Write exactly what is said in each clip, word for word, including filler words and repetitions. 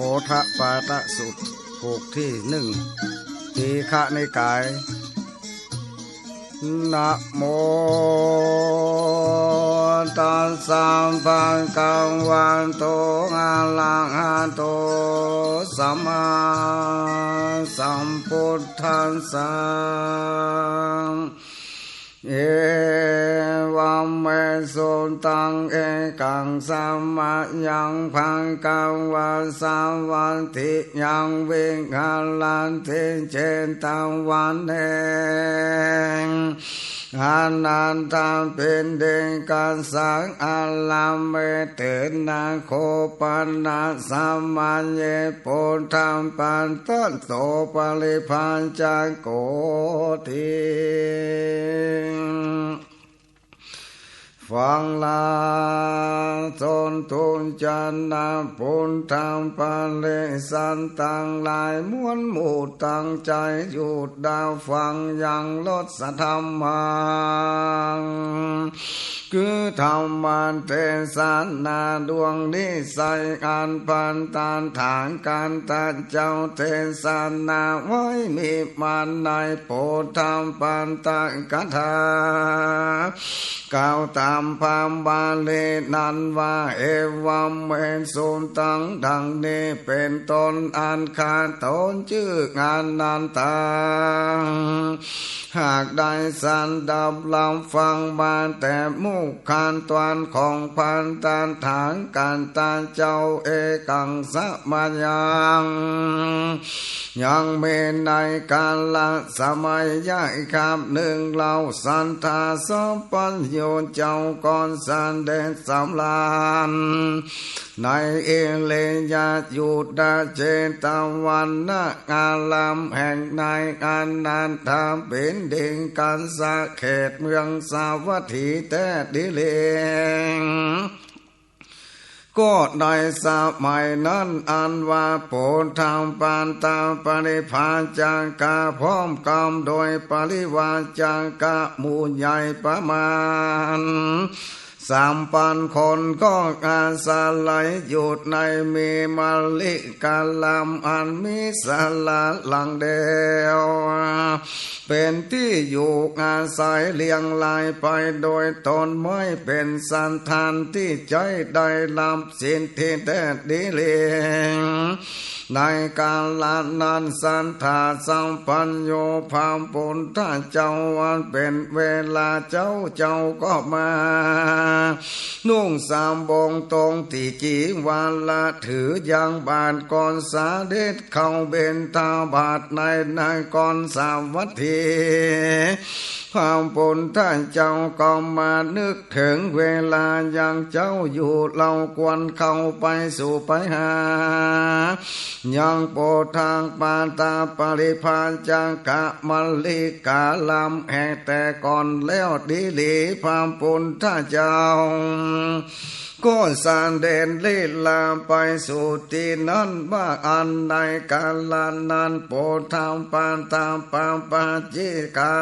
โอทปาทสูตร ผูกตี้นึ่ง ทีฆนิกาย นะโม ตัสสะ ภะคะวะโต อะระหะโต สัมมาสัมพุทธัสสะ เอวัมเม สุตัง เอกัง สะมะยัง ภะคะวา สาวัตถิยัง วิหะระติ เจตวะเน อะนะถปิณฑิกะสะ อะระเม เตนะ โคปะนะ สะมะเย ปุทธะปาทะโต ปะริภาจโก ติ ฟังลาสนทุจนะ ปุทธปริษัทตังหลายมวลหมู่ ตั้งใจ๋หยุดต๋าฟังยังรสธรรมัง คือธรรมเตสนาดวงนี้ไส้ อันปันตถาคตะเจ้าเตสนาไว้ มีมาในปุทธปาทกถา กล่าวต๋ามพระบาลีนั้นว่า เอวัมเม สุตัง ดังนี้เป๋นต้น อันข้าต๋นจื้ออานันทา หากได้สดับรับฟังมาแต่มุขต้านของพระตถาคตะเจ้า เอกัง สะมะยัง ยังมีในกาละสมัยยะคาบนึ่งเล่า สัตถาสัพพัญญูเจ้าก็เสด็จสำราญ ในอิริยาบถ ณ เจตวะวนารามแห่งใน อะนะถปิณฑิกะสะ เขตเมืองสาวัตถีแต๊ดีหลี ก็ในสมัยนั้น อันว่าปุทธปาทปริภาจกะ พร้อมกำโดยปริวาจกะหมู่ใหญ่ประมาณ สามปันคน ก็อาศัยอยู่ในเมรุกะลาม อันมีศาลาหลังเดียว เป๋นตี้อยู่อาศัยเลียงรายไปโดยต้นไม้เป๋นสถานตี้ใจ๊ได้รับสิทธิแต๊ดีหลี ในกาละนั้นสัตถาสัพพัญญูพระปุทธเจ้า อันเป๋นเวลาเจ๊า เจ้าก็มา นุ่งสบงตรงติจีวาระ ถือยางบาตรก็เสด็จเข้าบิณฑบาตในนครสาวัตถี พระปุทธเจ้าก็มานึกเถิงเวลายังเจ๊าอยู่ เฮาควรเข้าไปสู่ไปหา ยังปุทธปาทปริภาจกะมรุกะลามแห่งแต่ก่อนแล้วดีหลี พระปุทธเจ้า ก็เสด็จลีลาไปสู่ตี้นั้น ว่าอั้น ในกาละนั้นปุทธปาทปปัจจิกา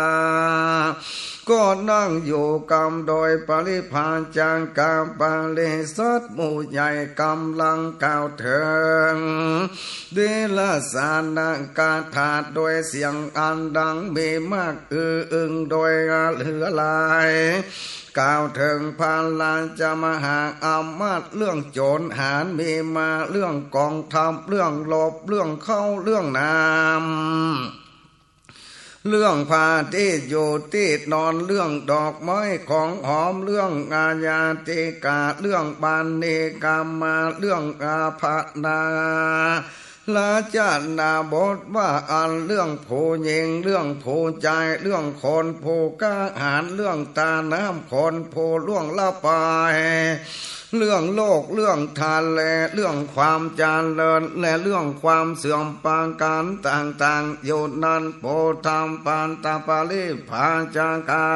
ก็นั่งอยู่กำโดยปริภาจกะปริษัทหมู่ใหญ่ก๋ำลังกล่าวเถิง เดรสานกถาโดยเสียงอันดังมีมากอื้ออึงโดยเหลือหลาย กล่าวเถิงพระราชมหาอำมาตย์ เรื่องโจรหาญมีมา เรื่องกองทัพ เรื่องรบ เรื่องข้าว เรื่องน้ำ เรื่องผ้าตี้อยู่ตี้นอน เรื่องดอกไม้ของหอม เรื่องอาญาติกา เรื่องปาณีกามา เรื่องอาภรณา ราชนาบทว่าอั้น เรื่องผู้หญิง เรื่องผู้จาย เรื่องคนผู้กล้าหาญ เรื่องตาน้ำ คนผู้ล่วงลับไป เรื่องโลก เรื่องทะเล เรื่องความเจริญ และเรื่องความเสื่อมประการต่างๆ อยู่นั้น ปุทธปาทปริภาจกา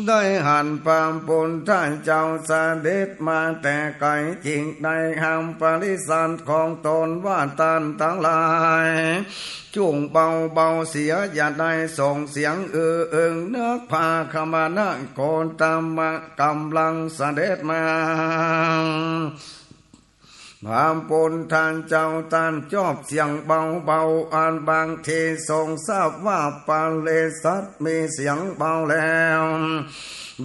ได้หันพระปุทธเจ้าเสด็จมาแต่ไก๋จริง ได้ห้ามปริษัทของตนว่า ต้านตังหลาย จุ่งเบาๆ เสีย อย่าได้ส่งเสียงอื้ออึงนัก พระคมณะโคตมะก๋ำลังเสด็จมา พระพุทธเจ้าตรัสจบเสียงเบาๆ อันบางทีทรงทราบว่าปริตรมีเสียงเบาแล้ว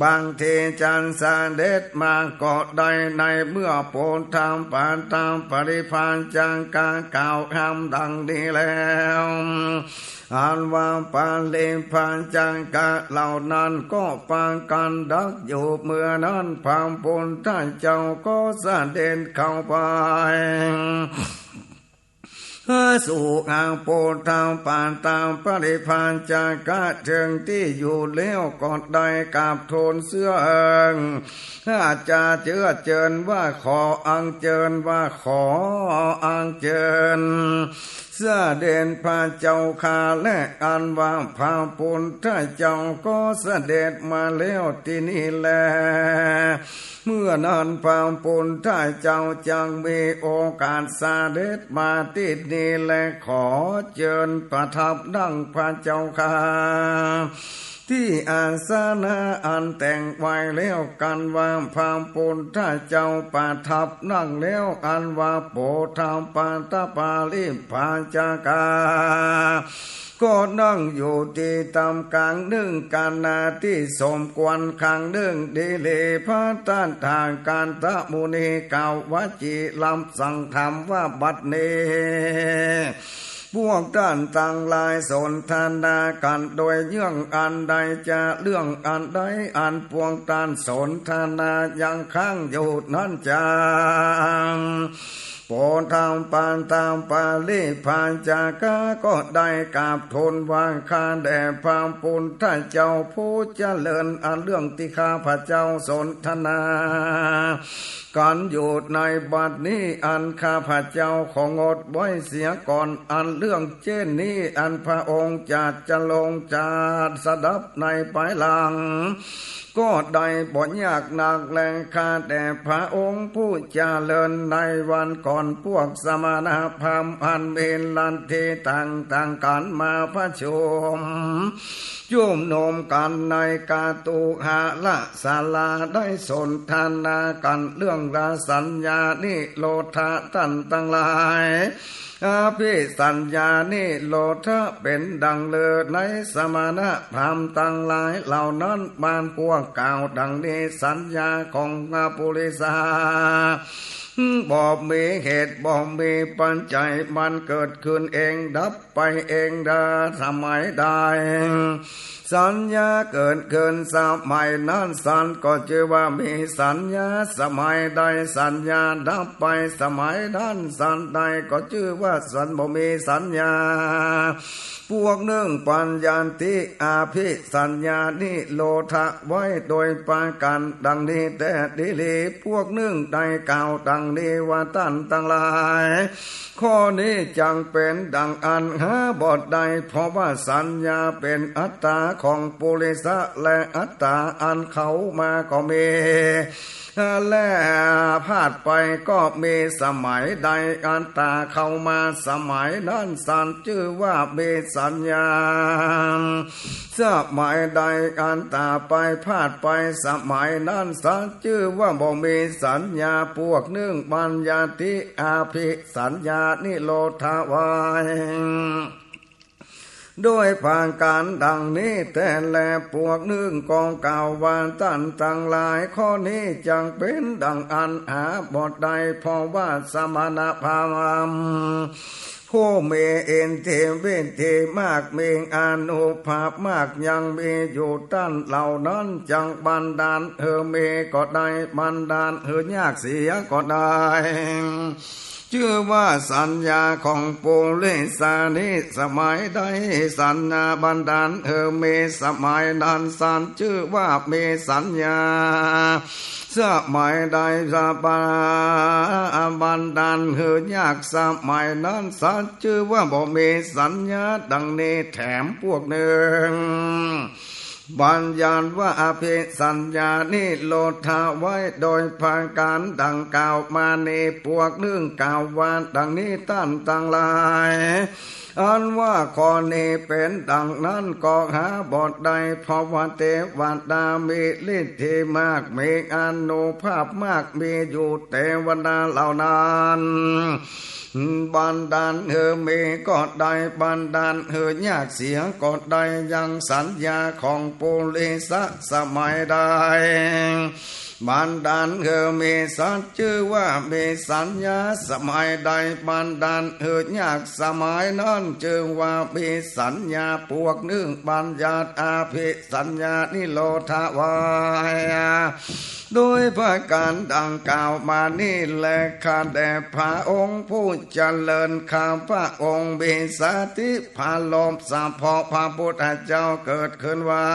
บางทีจะเสด็จมาก็ได้ ในเมื่อปุทธปาทปริพาชกะกล่าวห้ามดังนี้แล้ว อันว่าปริพาชกะเหล่านั้นก็ปากั๋นดักอยู่ เมื่อนั้นพระพุทธเจ้าก็เสด็จเข้าไปสู่องค์ปุทธปาทปริพาชกะ เถิงตี้อยู่แล้วก็ได้กราบทูลเสื้อเอิง อาจจะเจื้อเจิญว่าขออัญเจิญ ว่าขออัญเจิญ เสด็จพระเจ้าข้า และอันว่าพระพุทธเจ้าก็เสด็จมาแล้วตี้นี่แล เมื่อนั้นพระพุทธเจ้าจักมีโอกาสเสด็จมาตี้นี่แล ขอเจิญประทับนั่งพระเจ้าข้า ตี้อาสนะอันแต่งไว้แล้ว กันว่าพระพุทธเจ้าประทับนั่งแล้ว อันว่าปุทธปาทปริพาชกะ ก็นั่งอยู่ตี้ต๋ามก๋างนึ่ง กัณฑ์ตี้สมควรก๋างนึ่ง ดีลี พระตถาคตมุนีกล่าววจีรับสั่งถามว่า บัดนี้ พวกต้านตังหลายสนทนากั๋นโดยเยื่องอันใด จาเรื่องอันใด อันพวกต้านสนทนายังค้างอยู่นั้นจา ปุทธปาทปริพาชกะก็ได้กราบทูลว่า ข้าแด่พระพุทธเจ้าผู้เจริญ อันเรื่องตี้ข้าพเจ้าสนทนา กั๋นอยู่ในบัดนี้ อันข้าพเจ้าของดไว้เสียก่อน อันเรื่องเจ้นนี้ อันพระองค์จะจะลงจะสดับในภายหลัง ก็ได้บ่ยากนักแล ข้าแต่พระองค์ผู้เจริญ ในวันก่อนพวกสมณพราหมณ์อันมีลัทธิต่างๆกั๋นมาประชุม ชุมนุมกั๋นในกัตุหละศาลา ได้สนทนากั๋นเรื่องละสัญญานิโรธะ ต้านตังหลาย อภิสัญญานิโรธะเป๋นดังเลิศ ในสมณพราหมณ์ตังหลายเหล่านั้นบางพวกกล่าวดังนี้ สัญญาของปุริสา บ่มีเหตุบ่มีปัจจัย มันเกิดขึ้นเองดับ ไปเองดา สมัยใดสัญญาเกิดขึ้นสมัยนั้น สัตว์ก็จื้อว่ามีสัญญา สมัยใดสัญญาดับไปสมัยนั้น สัตว์ใดก็จื้อว่าสัตว์บ่มีสัญญา พวกนึ่งปัญญัติอภิสัญญานิโรธะไว้โดยประก๋านดังนี้แต๊ดีหลี พวกนึ่งได้กล่าวดังนี้ว่า ต้านตังหลาย ข้อนี้จักเป๋นดังอันหาบ่ได้ เพราะว่าสัญญาเป๋นอัตตาของปุริสะ และอัตตาอันเข้ามาก็มี และพลาดไปก็มี สมัยใดอัตตาเข้ามาสมัยนั้น สัตว์จื้อว่ามีสัญญา สมัยใดอัตตาไปพลาดไปสมัยนั้น สัตว์จื้อว่าบ่มีสัญญา พวกนึ่งปัญญัติอภิสัญญานิโรธะไว้ โดยประก๋านดังนี้แต๊แล พวกนึ่งก็กล่าวว่า ต้านตังหลาย ข้อนี้จักเป๋นดังอันหาบ่ได้ เพราะว่าสมณพราหมณ์ ผู้มีอิทธิวิทธิมาก มีอานุภาพมาก ยังมีอยู่ ต้านเหล่านั้นจักบันดาลหื้อมีก็ได้ บันดาลหื้อยากเสียก็ได้ จื้อว่าสัญญาของปุริสานี้ สมัยใดสัญญาบันดาลหื้อมี สมัยนั้นสัตว์จื้อว่ามีสัญญา สมัยใดสัพพะบันดาลหื้อยาก สมัยนั้นสัตว์จื้อว่าบ่มีสัญญา ดังนี้แถมพวกนึ่ง บัญญัติว่าอภิสัญญานิโรธะไว้ โดยประก๋านดังกล่าวมานี้ พวกนึ่งกล่าวว่าดังนี้ ต้านตังหลาย อันว่าข้อนี้เป๋นดังนั้นก็หาบ่ได้ เพราะว่าเตวดามีฤทธิมาก มีอานุภาพมาก มีอยู่เตวดาเหล่านั้น บันดาลหื้อมีก็ได้ บันดาลหื้อยากเสียก็ได้ ยังสัญญาของปุริสะสมัยใด บันดาลหื้อมีสัตว์จื้อว่ามีสัญญาสมัยใด บันดาลหื้อยากสมัยนั้นจื้อว่ามีสัญญา ปวกนึ่งบัญญัติอภิสัญญานิโรธาไว้ โดยประการดังกล่าวมานี้แล ข้าแต่พระองค์ผู้เจริญ ข้าพระองค์มีสติปรารภเฉพาะพระพุทธเจ้าเกิดขึ้นว่า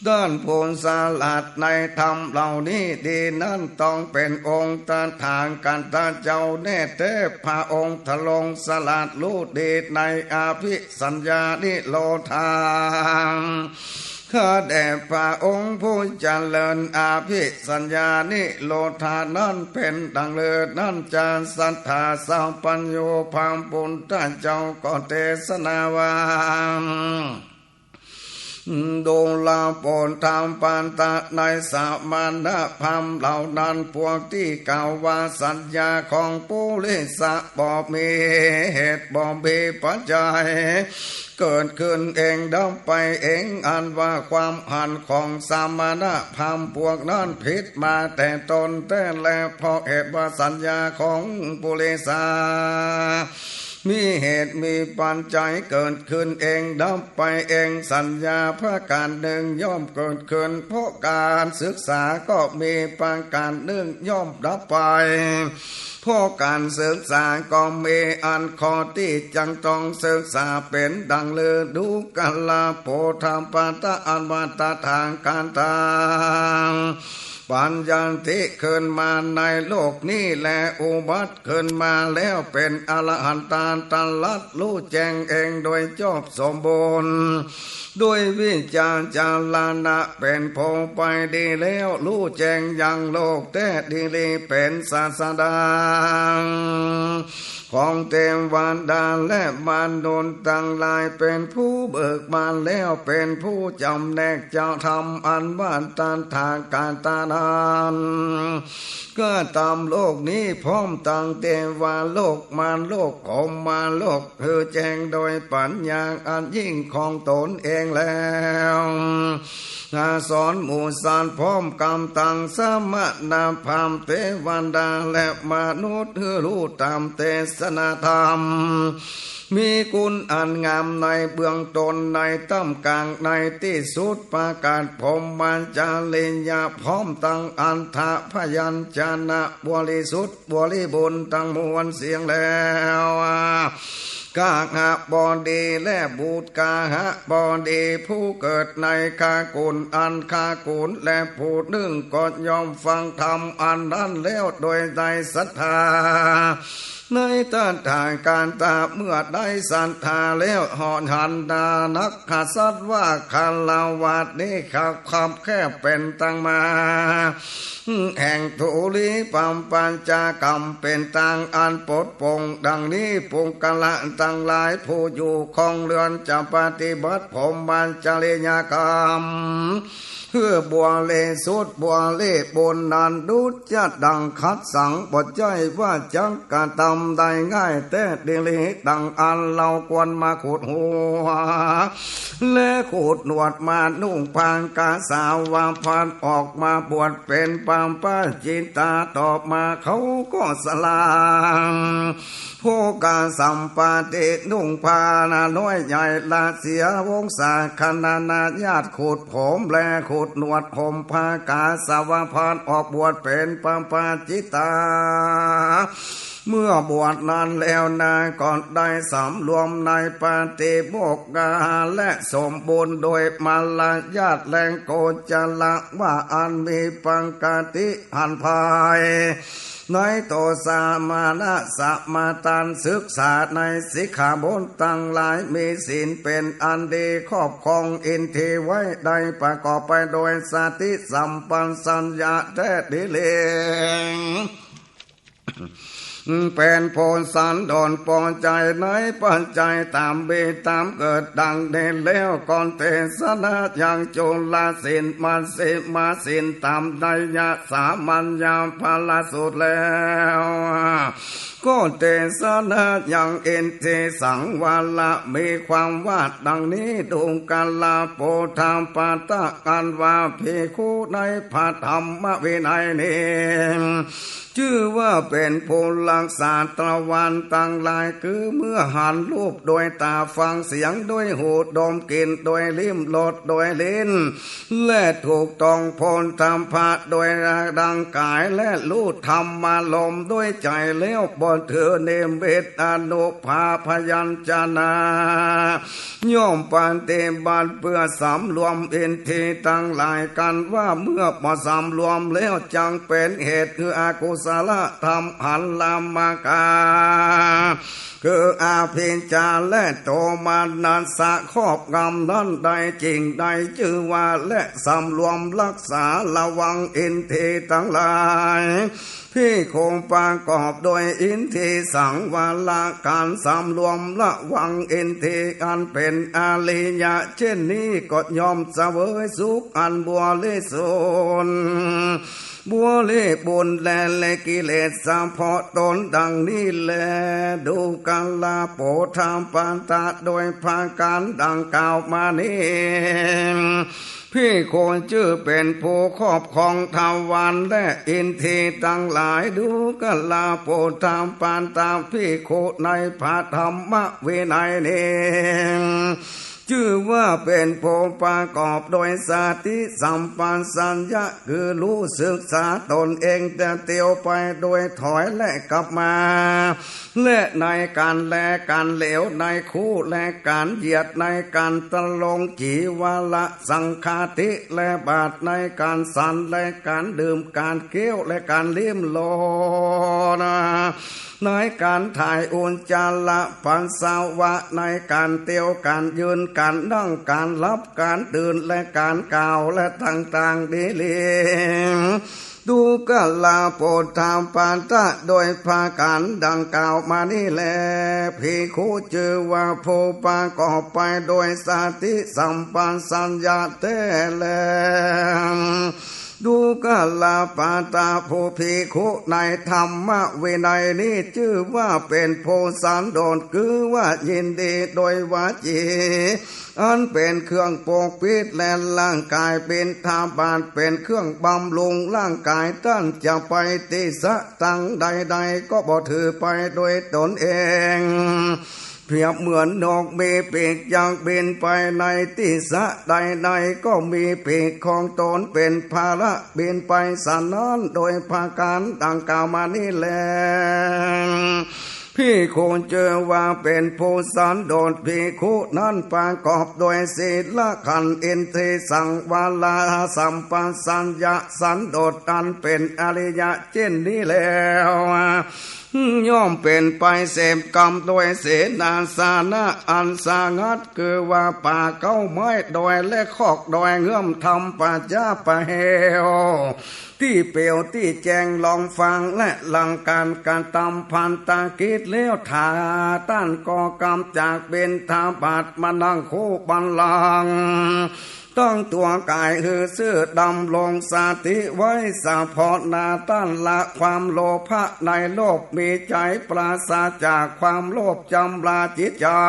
ต้านผู้ฉลาดในธรรมเหล่านี้ดีนั้นต้องเป๋นองค์ตถาคตเจ้าแน่แต๊ พระองค์ทรงฉลาดฮู้ดีในอภิสัญญานิโรธา ข้าแต่พระองค์ผู้เจริญ อภิสัญญานิโรธานั้นเป๋นดังเลิศนั้นจา สัตถาสัพพัญญูพระพุทธเจ้าก็เตสนาว่า ดูราโปธปาตะ ในสมณพราหมณ์เหล่านั้น พวกตี้กล่าวว่าสัญญาของปุริสะบ่มีเหตุบ่มีปัจจัย เกิดขึ้นเองดับไปเอง อันว่าความหันของสมณพราหมณ์พวกนั้นผิดมาแต่ต้นแต๊แล เพราะเหตุว่าสัญญาของปุริสะ มีเหตุมีปัจจัยเกิดขึ้นเองดับไปเอง สัญญาประการนึ่งย่อมเกิดขึ้นเพราะก๋านศึกษา ก็มีประการนึ่งย่อมดับไปเพราะก๋านศึกษา ก็มีอันข้อตี้จักต้องศึกษาเป๋นดังฤดูกาลโปธปาตะ อันว่าตถาคตา บัญญัติขึ้นมาในโลกนี้แล อุบัติขึ้นมาแล้วเป๋นอรหันตา ตรัสฮู้แจ้งเองโดยจบสมบูรณ์ ด้วยวิจารณะเป๋นผู้ไปดีแล้ว ฮู้แจ้งยังโลกแต๊ดีหลี เป๋นศาสดา ของเตวดาและมนุษย์ตังหลาย เป๋นผู้เบิกบานแล้ว เป๋นผู้จ๋ำแนกเจ้าธรรมอันว่าตถาคตานั้น ก็ต๋ามโลกนี้พร้อมตังเตวโลก มารโลก พรหมโลก หื้อแจ้งโดยปัญญาอันยิ่งของต๋นเองแล้ว อาสอนหมู่สัตว์พร้อมกำตังสมณพราหมณ์เตวดาและมนุษย์ หื้อฮู้ต๋ามเตสนาธรรม มีคุณอันงามในเบื้องต้น ในต้ามก๋าง ในตี้สุด ประกาศพรหมจริยาพร้อมตังอัฏฐพยัญชนะบริสุทธิ์ บริบูรณ์ตังมวลเสียงแล้ว คหบดีและบุตรคหบดีผู้เกิดในคกุลอันคกุลและผู้นึ่งก็ย่อมฟังธรรมอันนั้นแล้วโดยได้ศรัทธาในตถาคตา เมื่อได้ศรัทธาแล้ว เหาะหันดานักกษัตริย์ว่า คฤหัสถ์นี้คับแคบเป๋นตังมา แห่งทุลีปปัญจกรรม เป๋นตางอันปลดปลง ดังนี้ปุคคละตังหลายผู้อยู่ครองเฮือนจะปฏิบัติพรหมจริยกรรม หื้อบริสุทธิ์บริบูรณ์นั้น ดุจจะดังขัดสัง บ่ใจ้ว่าจักกระตำได้ง่ายแต๊ดีหลี ดังอั้นเฮาควรมาขูดหัว และขูดหนวด มานุ่งผ้ากาสาวพัสตร์ ออกมาบวชเป๋นพระปัจจิตา ต่อมาเขาก็สละโภคสัมปติ นุ่งผ้าน้อยใหญ่ละเสีย วงศาคณาญาติขูดผมและขูดหนวด ห่มผ้ากาสาวพัสตร์ ออกบวชเป๋นพระปัจจิตา เมื่อบวชนั้นแล้วนาก็ได้สำรวมในปาฏิโมกข์และสมบูรณ์โดยมารยาทแลโกจระ ว่าอันมีปกติหันภายในโตสมณะสมาทาน ศึกษาในสิกขาบทตังหลาย มีศีลเป๋นอันดี ครอบครองอินทรีย์ไว้ ได้ประกอบไปโดยสติสัมปชัญญะแต๊ดีหลี เป๋นผู้สันโดษปอใจ๋ในปัจจัยต๋ามมีต๋ามเกิดดังนี้แล้ว ก็เตสนายังจุลสินมัชฌิมสินต๋ามไตรยสามัญญพละสูตรแล้ว ก็เตสนายังอินทรีย์สังวร มีความว่าดังนี้ ดูกราโปธาปาตะ อันว่าภิกขุในพระธรรมวินัยนี้ จื้อว่าเป๋นผู้รักษาตะวันตังหลาย คือเมื่อหันรูปโดยต๋า ฟังเสียงโดยหู ดมกลิ่นโดยลิ้ม รสโดยลิ้น และถูกต้องโผฏฐัพพะโดยร่างก๋าย และฮู้ธรรมารมณ์โดยใจ๋แล้ว บ่ถือนิมิตอนุภาพพยัญชนะ ย่อมปฏิบัติเปื้อสำรวมอินทรีย์ตังหลาย กันว่าเมื่อบ่สำรวมแล้ว จักเป๋นเหตุหื้ออกุศลธรรมหันลามก คืออภิชฌาและโทมนัสสะครอบงำนั้นได้จริง ได้จื้อว่า และสำรวมรักษาระวังอินทรีย์ตังหลาย ภิกขุประกอบโดยอินทรีย์สังวร ก๋านสำรวมระวังอินทรีย์อันเป๋นอริยะเช่นนี้ ก็ย่อมเสวยสุขอันบริสุทธิ์ บริบูรณ์ และละกิเลสเฉพาะต๋นดังนี้แล ดูกราโปธาปาตะ โดยประก๋านดังกล่าวมานี้ ภิกขุจื้อเป๋นผู้ครอบครองทวารและอินทรีย์ตังหลาย ดูกราโปธาปาตะ ภิกขุในพระธรรมวินัยนี้ จื้อว่าเป๋นผู้ประกอบโดยสติสัมปชัญญะ คือฮู้ศึกษาต๋นเอง แต่เตียวไปโดยถอยและกลับมา และในก๋านแลก๋านเหลียว ในคู่และก๋านเหยียด ในก๋านตรงจีวรสังฆาทิ และบาท ในก๋านฉัน และก๋านดื่ม ก๋านเคี้ยว และก๋านลิ้มรส ในก๋านถ่ายอุจจาระปัสสาวะ ในก๋านเตียว ก๋านยืน ก๋านนั่ง ก๋านหลับ ก๋านตื่น และก๋านกล่าว และต่างๆ ดีหลี ดูกราโปธาปาตะ โดยประก๋านดังกล่าวมานี้แล ภิกขุจื้อว่าผู้ประกอบไปโดยสติสัมปชัญญะแต๊แล ดูกราโปธาปาตะ ผู้ภิกขุในธรรมวินัยนี้ จื้อว่าเป๋นผู้สันโดษ คือว่ายินดีโดยวจี อันเป๋นเครื่องปกปิด และร่างก๋ายบิณฑบาตเป๋นเครื่องบำรุงร่างก๋าย ต้านจะไปตี้สะตังใดๆ ก็บ่ถือไปโดยต๋นเอง เปรียบเหมือนนกมีปีก จักบินไปในตี้สะใดๆ ก็มีปีกของต๋นเป๋นพาหะบินไป สะนั้นโดยประก๋านดังกล่าวมานี้แล ภิกขุจื้อว่าเป๋นผู้สันโดษ ภิกขุนั้นประกอบโดยศีลขันธ์ อินทรีย์สังวร สัมปชัญญะสันโดษ อันเป๋นอริยะเช่นนี้แล้ว ย่อมเป๋นไปเสพกามโดยเสนาสนะอันสงัด คือว่าป่าเก๊าไม้ดอยและคอกดอย เงื้อมถ้ำป่าจ๊าป่าเหว ตี้เปลี่ยวตี้แจ้ง ลองฟังและหลังก๋านกระตำภัตตกิจแล้ว ถ้าต้านก็กำจากบิณฑบาตมานั่งคู่บัลลังก์ ตั้งตั๋วก๋ายหื้อซื่อ ดำรงสติไว้เฉพาะหน้า ต้านละความโลภะในโลก มีใจ๋ปราศจากความโลภ จำราจิตใจ๋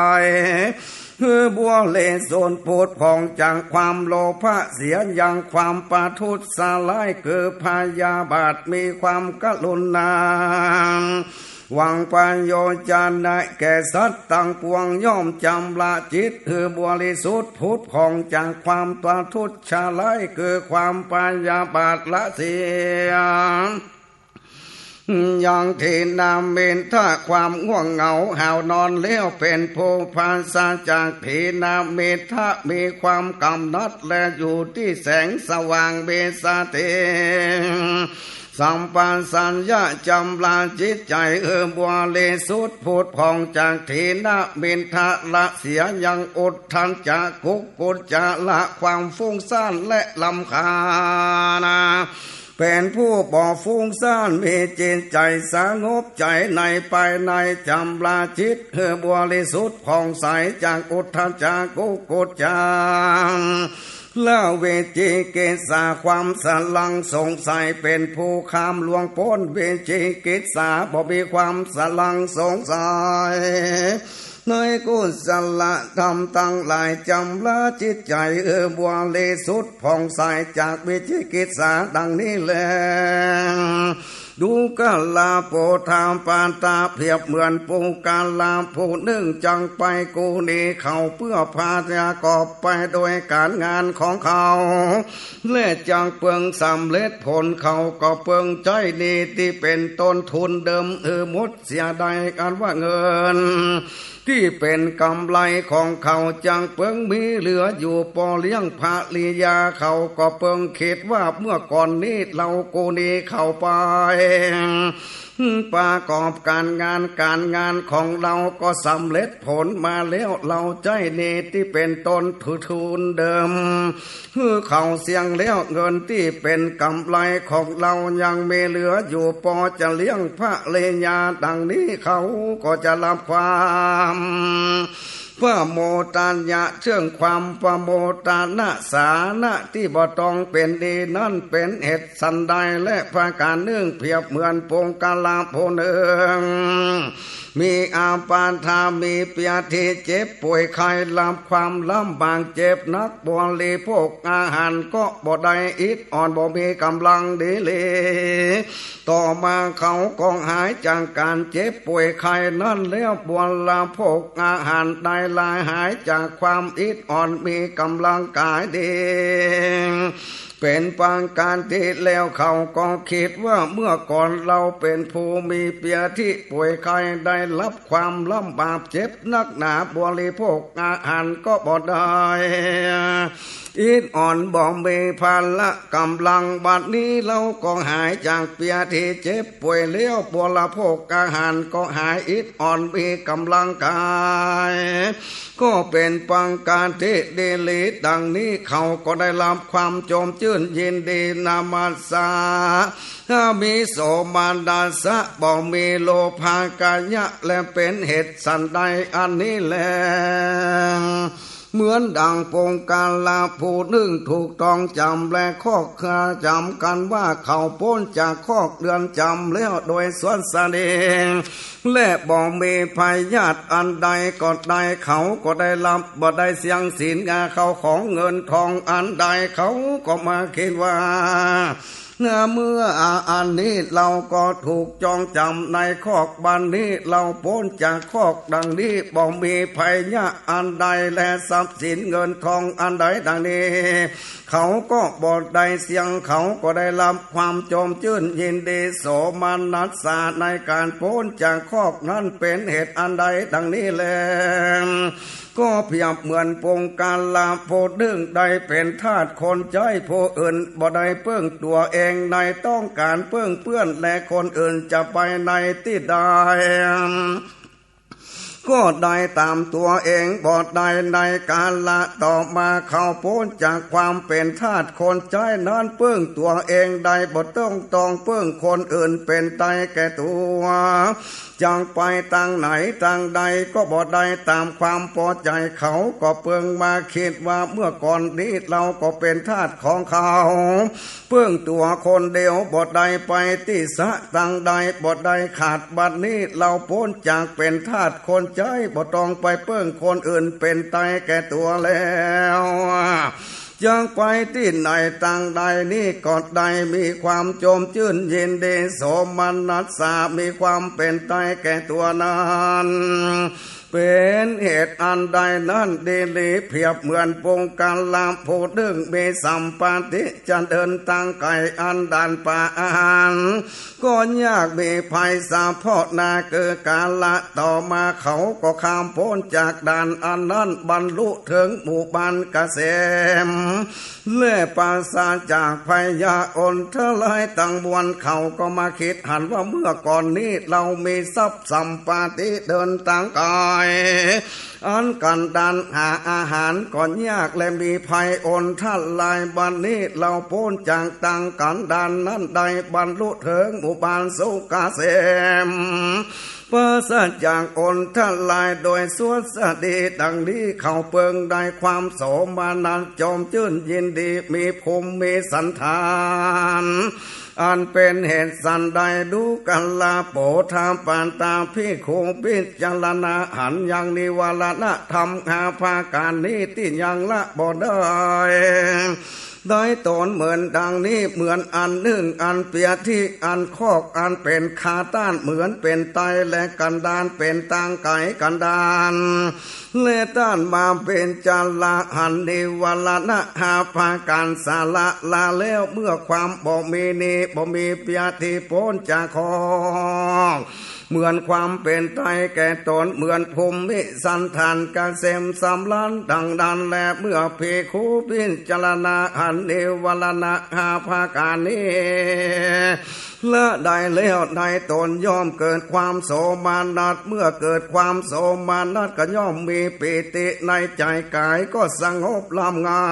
หื้อบริสุทธิ์ผุดผ่องจากความโลภะเสีย ยังความประทุษร้ายคือพยาบาท มีความกรุณา หวังประโยชน์จะได้แก่สัตว์ตังปวง ย่อมจำระจิตหื้อบริสุทธิ์ผุดผ่องจากความประทุษร้ายคือความพยาบาทละเสีย ยังถีนมิทธะ ความง่วงเหงาหาวนอนแล้ว เป๋นผู้ปราศจากถีนมิทธะ มีความกำหนัดและอยู่ตี้แสงสว่าง มีสติสัมปชัญญะ จำระจิตใจ๋หื้อบริสุทธิ์ผุดผ่องจากถีนมิทธะละเสีย ยังอุทธัจจะ กุกกุจจะ ความฟุ้งซ่านและรำคาญ เป๋นผู้บ่ฟุ้งซ่าน มีจิตใจ๋สงบใจ๋ในภายใน จำระจิตหื้อบริสุทธิ์ผ่องใสจากอุทธัจจะ กุกุจจะ และวิจิกิจฉา ความสะหลังสงสัย เป๋นผู้ข้ามล่วงป๊นวิจิกิจฉา บ่มีความสะหลังสงสัย ในกุศลธรรมตังหลาย จำระจิตใจ๋หื้อบริสุทธิ์ผ่องใสจากวิจิกิจฉาดังนี้แล ดูกราปุถะ ปาตะ เปรียบเหมือนปุคคละผู้นึ่งจักไปกู้หนี้เขาเปื้อประกอบไปโดยก๋านงานของเขา และจักเปิงสำเร็จผล เขาก็เปิงใจ๊หนี้ตี้เป๋นต้นทุนเดิมหื้อหมดเสียได้ อันว่าเงินตี้เป๋นก๋ำไรของเขาจักเปิงมีเหลืออยู่ปอเลี้ยงภริยา เขาก็เปิงกึ๊ดว่าเมื่อก่อนนี้เฮากู้หนี้เขาไป ประกอบก๋านงาน ก๋านงานของเฮาก็สำเร็จผลมาแล้ว เฮาใจ๊หนี้ตี้เป๋นต้นทุนเดิมหื้อเขาเสี้ยงแล้ว เงินตี้เป๋นก๋ำไรของเฮายังมีเหลืออยู่ปอจะเลี้ยงภริยาดังนี้ เขาก็จะฮับความ ประโมทะนะ เชิงความประโมทะนะสานะตี้บ่ต้องเป๋นหนี้นั้น เป๋นเหตุสันใด และประก๋านนึ่ง เปรียบเหมือนปุคคละผู้นึ่ง มีอาพาธะ มีเปียที่เจ็บป่วยไข้ ฮับความลำบากเจ็บหนัก บริโภคอาหารก็บ่ได้ อิดออนบ่มีก๋ำลังดีหลี ต่อมาเขาก็หายจากก๋านเจ็บป่วยไข้นั้นแล้ว บริโภคอาหารได้หลาย หายจากความอิดออน มีก๋ำลังกายดี เป๋นปกติแล้ว เขาก็กึ๊ดว่าเมื่อก่อนเฮาเป๋นผู้มีเปียที่ป่วยไข้ ได้ฮับความลำบากเจ็บหนักหนา บริโภคอาหารก็บ่ได้ อิดออนบ่มีพละก๋ำลัง บัดนี้เฮาก็หายจากเปียที่เจ็บป่วยแล้ว บริโภคอาหารก็หาย อิดออนมีก๋ำลังกาย ก็เป๋นปกติดีหลี ดังนี้เขาก็ได้ฮับความจมจื้นยินดี นะมัสสามิ โสมนัสสะ บ่มีโลภะกายะ และเป๋นเหตุสันใด อันนี้แล เหมือนดังปุคคละผู้นึ่งถูกต้องจ๋ำและคอกจำกั๋นว่าเขาป๊นจากคอกเฮือนจ๋ำแล้วโดยสวัสดี และบ่มีพยาธิอันใดก็ได้ เขาก็ได้ฮับ บ่ได้เสี้ยงสิน ข้าวของเงินทองอันใด เขาก็มากึ๊ดว่า เมื่ออันนี้เฮาก็ถูกจองจ๋ำในคอก บัดนี้เฮาป๊นจากคอกดังนี้ บ่มีพยาธิอันใด และทรัพย์สินเงินทองอันใดดังนี้ เขาก็บ่ได้เสี้ยง เขาก็ได้ฮับความจมจื้นยินดี โสมนัสสะ ในก๋านป๊นจากคอกนั้น เป๋นเหตุอันใดดังนี้แล ก็เปรียบเหมือนปุคคละผู้นึ่งได้เป๋นทาสคนใจ๊ผู้อื่น บ่ได้เปิ้งตั๋วเองในต้องก๋านเปิ้งเปื้อน และคนอื่นจะไปในตี้ใด ก็ได้ต๋ามตั๋วเองบ่ได้ ในกาละต่อมาเขาป๊นจากความเป๋นทาสคนใจ๊นั้น เปิ้งตั๋วเองได้ บ่ต้องต้องเปิ้งคนอื่นเป๋นไตแก่ตั๋ว จักไปตางไหนตางใดก็บ่ได้ต๋ามความปอใจ๋ เขาก็เปิงมากึ๊ดว่าเมื่อก่อนนี้เฮาก็เป๋นทาสของเขา เปิ้งตั๋วคนเดียวบ่ได้ไปตี้สะตางใดบ่ได้ขาด บัดนี้เฮาป๊นจากเป๋นทาสคนใจ๊ บ่ต้องไปเปิ้งคนอื่นเป๋นไตแก่ตั๋วแล้ว จักไปตี้ไหนตางใดนี้ก็ได้มีความจมจื้นยินดี โสมนัสสะ มีความเป๋นไตแก่ตั๋วนั้น เป๋นเหตุอันใดนั้นดีหลี เปรียบเหมือนปุคคละผู้นึ่งมีสัมปติจะเดินตางไก๋อันด่านป่าอาหาร ก็ยากมีภัยสะเพาะหน้า คือกาละต่อมาเขาก็ข้ามป๊นจากด่านอันนั้น บรรลุเถิงหมู่บ้านเกษม และปราศจากภัยยาอันตรายตังมวล เขาก็มาคิดหันว่าเมื่อก่อนนี้เรามีทรัพย์สัมปาติเดินตางไก๋ อันกั๋นดารหาอาหารก็ยากและมีภัยอันตราย บัดนี้เราป๊นจากตางกั๋นดารนั้นได้บรรลุเถิงหมู่บ้านสุขเกษม ปราศจากอันตรายโดยสุดสดี ดังนี้เขาเปิงได้ความโสมนัสจอมจื้นยินดี มีภูมิมีสัณฐาน อันเป๋นเหตุสันใด ดูกราโปธปาตาภิกขุ พิจารณาหันยังนิวรณธรรมห้าประก๋านนี้ตี้ยังละบ่ได้ ได้ต๋นเหมือนดังนี้ เหมือนอันนึ่ง อันเปียตี้ อันคอก อันเป๋นคาต้าน เหมือนเป๋นไต และกั๋นดารเป๋นตางไก๋กั๋นดาร และต้านมาพิจารณาหันนิวรณะห้าประก๋านสละละแล้ว เมื่อความบ่มีนี้ บ่มีเปียตี้ป๊นจากคอก เหมือนความเป๋นไตแก่ต๋น เหมือนภูมิสัณฐานเกษมสำราญดังนั้นแล เมื่อภิกขุพิจารณาหันนิวรณะห้าประก๋านนี้ละได้แล้ว ในต๋นย่อมเกิดความโสมนัส เมื่อเกิดความโสมนัสก็ย่อมมีปีติในใจ๋ ก๋ายก็สงบร่ำงั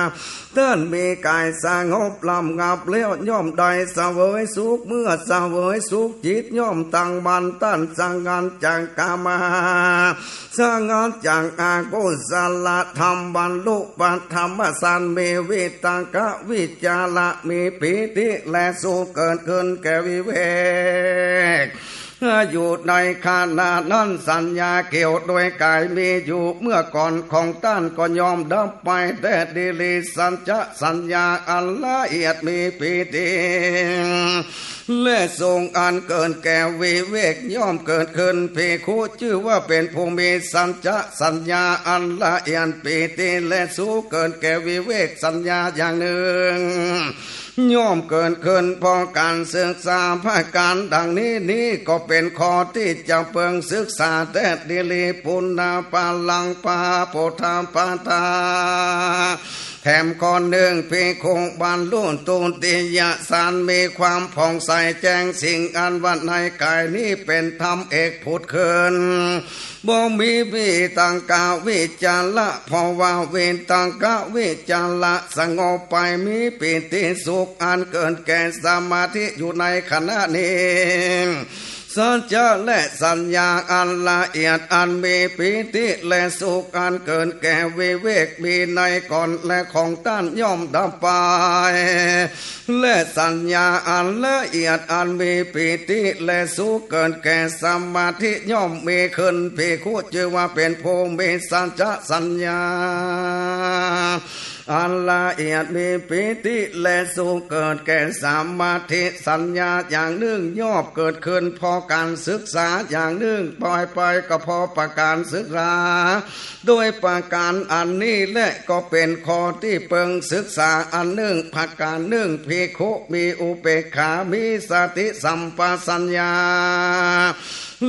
บ ต้านมีก๋ายสงบร่ำงับแล้ว ย่อมได้เสวยสุข เมื่อเสวยสุขจิตย่อมตั้งมั่น ต้านสงัดจากก๋ามา สงัดจากอกุศลธรรม บรรลุปฐมฌาน มีวิตกวิจาร มีปีติและสุขเกิดขึ้นแก่วิเวก อยู่ในขณะนั้นสัญญาเกี่ยวด้วยก๋ายมีอยู่เมื่อก่อนของต้านก็ย่อมดับไปแต๊ดีหลี สัจจะสัญญาอันละเอียดมีปีติ และสุขอันเกิดแก่วิเวกย่อมเกิดขึ้น ภิกขุจื้อว่าเป๋นผู้มีสัจจะสัญญาอันละเอียด ปีติและสุขเกิดแก่วิเวกสัญญาอย่างนึ่ง ย่อมเกิดขึ้นเพราะก๋านศึกษาประก๋านดังนี้ นี้ก็เป๋นข้อตี้จะเปิงศึกษาแต๊ดีหลี ปุณณปาลังปาโปธปาตา แถมข้อนึ่ง ภิกขุบรรลุทุติยฌาน มีความผ่องใสแจ้งสิ่งอันว่าในก๋ายนี้เป๋นธรรมเอกผุดขึ้น บ่มีวิตกวิจาร เพราะว่าวิตกวิจารสงบไป มีปีติสุขอันเกิดแก่สมาธิอยู่ในขณะนี้ สัจจะและสัญญาอันละเอียดอันมีปีติและสุขอันเกิดแก่วิเวกมีในก่อนและของต้านย่อมดับไป และสัญญาอันละเอียดอันมีปีติและสุขเกิดแก่สมาธิย่อมมีขึ้น ภิกขุจื้อว่าเป๋นผู้มีสัจจะสัญญาอันละเอียดมีปีติและสุขเกิดแก่สมาธิสัญญาอย่างนึ่งย่อมเกิดขึ้นเพราะก๋านศึกษาอย่างนึ่ง ปล่อยไปก็เพราะประก๋านศึกษา โดยประก๋านอันนี้แลก็เป๋นข้อตี้เปิงศึกษาอันนึ่ง ประก๋านนึ่ง ภิกขุมีอุเปกขา มีสติสัมปชัญญะ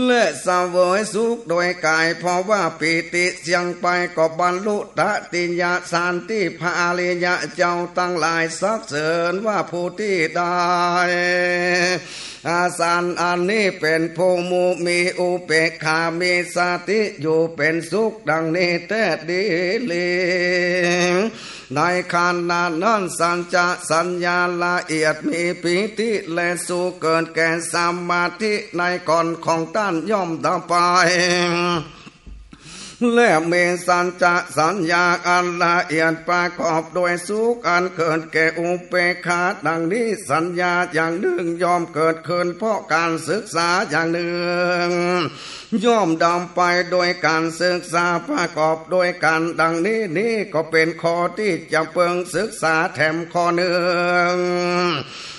และเสวยสุขโดยก๋าย เพราะว่าปีติเสี้ยงไปก็บรรลุตติยฌานตี้พระอริยะเจ้าตังหลายสรรเสริญว่าผู้ตี้ได้ อาจารย์อันนี้เป๋นผู้มูมีอุเปกขา มีสติอยู่เป๋นสุขดังนี้แต๊ดีหลี ในขณะนั้นสัจจะสัญญาละเอียดมีปีติและสุขเกิดแก่สมาธิในก่อนของต้านย่อมดับไป และมีสัจจะสัญญาอันละเอียดประกอบด้วยสุขอันเกิดแก่อุเปกขาดังนี้ สัญญาอย่างนึ่งย่อมเกิดขึ้นเพราะก๋านศึกษาอย่างนึ่ง ย่อมดับไปโดยก๋านศึกษาประกอบด้วยกั๋นดังนี้ นี้ก็เป๋นข้อตี้จะเปิงศึกษาแถมข้อนึ่ง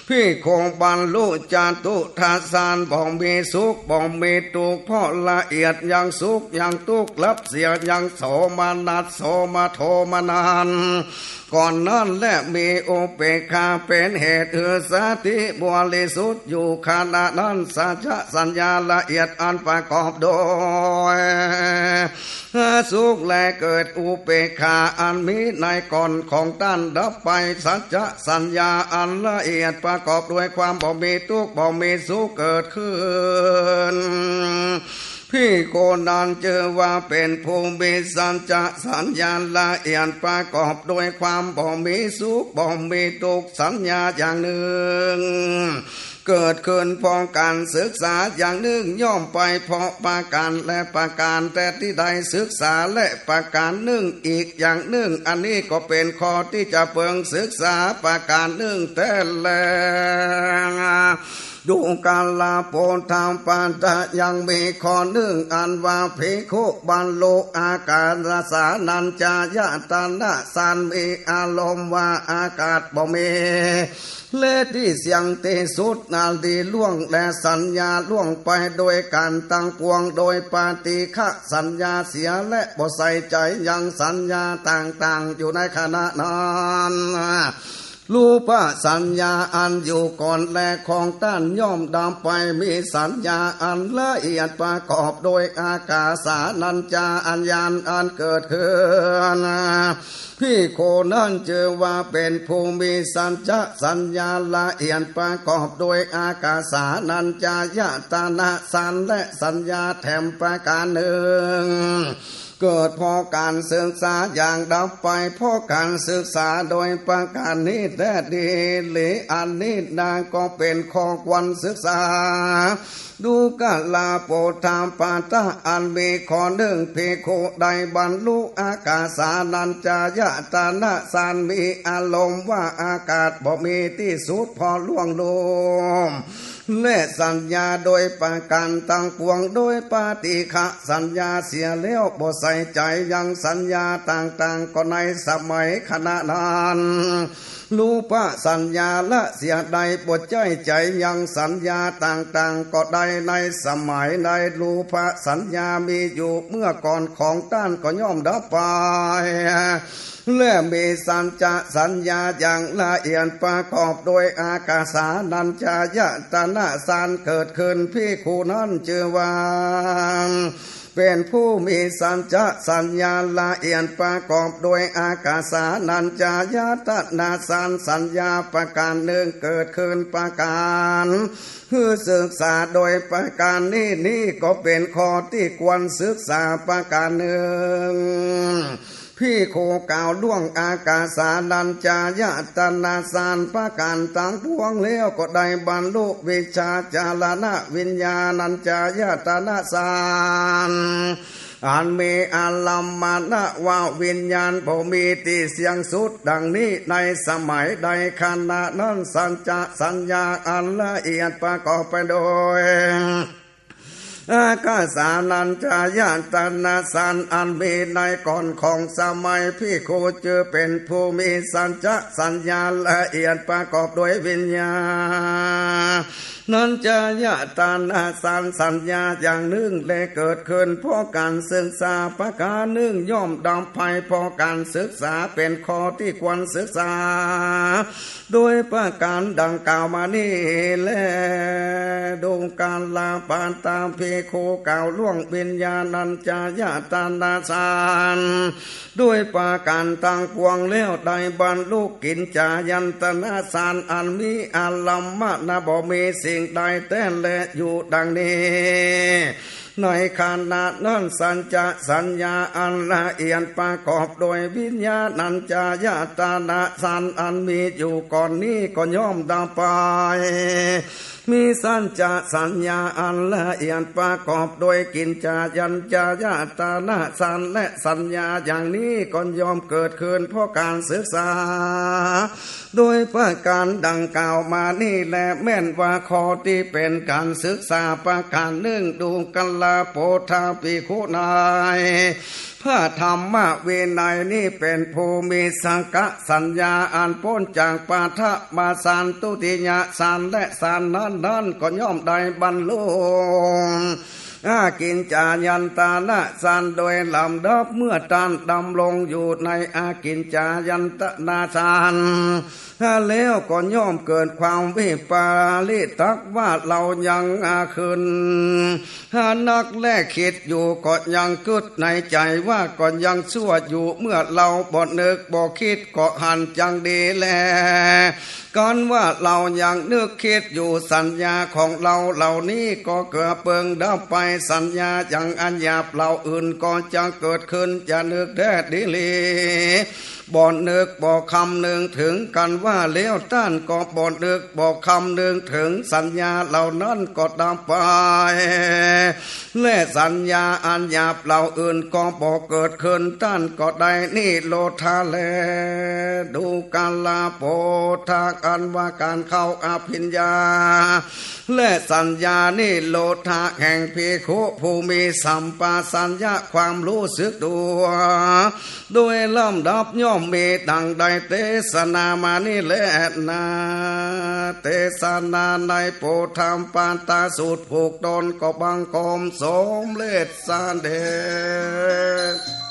ภิกขุบรรลุจตุตถฌานบ่มีสุขบ่มีตุ๊กข์ เพราะละเอียดยังสุขยังตุ๊กข์ รับเสียยังโสมนัสโสมโทมนัส ก่อนนั้นแล มีอุเปกขาเป๋นเหตุหื้อสติบริสุทธิ์อยู่ ขณะนั้นสัจจะสัญญาละเอียดอันประกอบโดยสุขแลเกิดอุเปกขาอันมีในก่อนของต้านดับไป สัจจะสัญญาอันละเอียดประกอบด้วยความบ่มีตุ๊กข์บ่มีสุขเกิดขึ้น ภิกขุนั้นจื้อว่าเป๋นผู้มีสัจจะสัญญาละเอียดประกอบด้วยความบ่มีสุขบ่มีตุ๊กข์ สัญญาอย่างนึ่งเกิดขึ้นเพราะก๋านศึกษาอย่างนึ่ง ย่อมไปเพราะประก๋านและประก๋านแต๊ตี้ได้ศึกษา และประก๋านนึ่งอีกอย่างนึ่ง อันนี้ก็เป๋นข้อตี้จะเปิงศึกษาประก๋านนึ่งแต๊แล ดูกราโปฏฐัพพะ ยังมีข้อนึ่งอันว่าภิกขุบรรลุอากาสานัญจายตนะฌาน มีอารมณ์ว่าอากาศบ่มี และตี้เสี้ยงตี้สุดนารีล่วง และสัญญาล่วงไปโดยก๋านตังปวง โดยปฏิฆะสัญญาเสีย และบ่ใส่ใจ๋ยังสัญญาต่างๆ อยู่ในขณะนั้น รูปสัญญาอันอยู่ก่อนแลของต้านย่อมดับไป มีสัญญาอันละเอียดประกอบโดยอากาสานัญจาญาณอันเกิดขึ้น ภิกขุนั้นจื้อว่าเป๋นผู้มีสัจจะสัญญาละเอียดประกอบโดยอากาสานัญจายตนะฌาน และสัญญาแถมประก๋านนึ่ง เกิดเพราะก๋านศึกษาอย่างดับไปเพราะก๋านศึกษาโดยประก๋านนี้แต๊ดีหลี อันนี้นาก็เป๋นข้อควรศึกษา ดูกราโปฏฐัพพะ อันมีข้อนึ่งภิกขุได้บรรลุอากาสานัญจายตนะฌาน มีอารมณ์ว่าอากาศบ่มีตี้สุดเพราะล่วงโลภ และสัญญาโดยประก๋านตังปวง โดยปฏิฆะสัญญาเสียแล้ว บ่ใส่ใจ๋ยังสัญญาต่างๆ ก็ในสมัยขณะนั้น รูปสัญญาละเสียได้ บ่ใส่ใจ๋ยังสัญญาต่างๆ ก็ได้ในสมัยใน รูปสัญญามีอยู่เมื่อก่อนของต้านก็ย่อมดับไป และมีสัจจะสัญญาอย่างละเอียดประกอบโดยอากาสานัญจายตนะฌานเกิดขึ้น ภิกขุนั้นจื้อว่าเป๋นผู้มีสัจจะสัญญาละเอียดประกอบโดยอากาสานัญจายตนะฌาน สัญญาประก๋านนึ่งเกิดขึ้นประก๋านหื้อศึกษาโดยประก๋านนี้ นี้ก็เป๋นข้อตี้ควรศึกษาประก๋านนึ่ง ภิกขุกล่าวล่วงอากาสานัญจายตนะฌานประก๋านตังปวงแล้ว ก็ได้บรรลุวิชชาจารณวิญญาณัญจายตนะฌาน อันมีอารัมมณววิญญาณบ่มีตี้เสี้ยงสุด ดังนี้ ในสมัยใดขณะนั้นสัจจะสัญญาอันละเอียดประกอบไปโดย อากาสานัญจายตนะฌานอันมีในก่อนของสมัยภิกขุจื้อเป๋นผู้มีสัจจะสัญญาละเอียดประกอบโดยวิญญาณัญจายตนะฌาน สัญญาอย่างนึ่งแลเกิดขึ้นเพราะก๋านศึกษาประก๋านนึ่งย่อมดับไปเพราะก๋านศึกษา เป๋นข้อตี้ควรศึกษา โดยประก๋านดังกล่าวมานี้แล ดูกราปาตาภิกขุกล่าวล่วงวิญญาณัญจายตนะฌาน ด้วยประก๋านตังปวงแล้ว ได้บรรลุกิญจายตนะฌาน อันมีอารัมมณะบ่มีสิ่งใดแต๊แล อยู่ดังนี้ ในขณะนั้นสัจจะสัญญาอันละเอียดประกอบโดยวิญญาณัญจายตนะฌานอันมีอยู่ก่อนนี้ก็ย่อมดับไป มีสัจจะสัญญาอันละเอียดประกอบโดยกิญจายัญจายตนะฌาน และสัญญาอย่างนี้ก็ย่อมเกิดขึ้นเพราะก๋านศึกษา โดยประก๋านดังกล่าวมานี้แล แม่นว่าข้อตี้เป๋นก๋านศึกษาประก๋านนึ่ง ดูกราโปฏฐาภิกขุนาย พระธรรมวินัยนี้เป๋นผู้มีสักกะสัญญาอันป๊นจากปฐมฌาน ทุติยฌาน และฌานนั้นๆ ก็ย่อมได้บรรลุอากิญจายัตนะฌานโดยลำดับ เมื่อต้านดำรงอยู่ในอากิญจายัตนะฌาน แล้วก็ย่อมเกิดความวิปริตตักว่า เฮายัง อ่า ขึ้น หานักแลกึ๊ดอยู่ ก็ยังกึ๊ดในใจ๋ว่า ก็ยังชั่วอยู่ เมื่อเฮาบ่นึกบ่กึ๊ด ก็หันจักดีแล กันว่าเฮายังนึกกึ๊ดอยู่ สัญญาของเฮาเหล่านี้ก็เกือบเปิงดับไป สัญญาอย่างอันหยาบเหล่าอื่นก็จะเกิดขึ้น จะนึกแต๊ดีหลี บ่นึกบ่คำนึงเถิง กันว่าแล้วต้านก็บ่นึกบ่คำนึงเถิง สัญญาเหล่านั้นก็ดับไป และสัญญาอันหยาบเหล่าอื่นก็บ่เกิดขึ้น ต้านก็ได้นิโรธาแล ดูกราโผฏฐัพพะ อันว่าก๋านเข้าอภิญญา และสัญญานิโรธาแห่งภิกขุผู้มีสัมปชัญญะความรู้สึกตัว โดยลำดับย่อมมีดังได้เตสนามานี้แลนา เตสนาในโผฏฐัพปตสูตรผูกตนก็บังคมสมเร็จสำเร็จ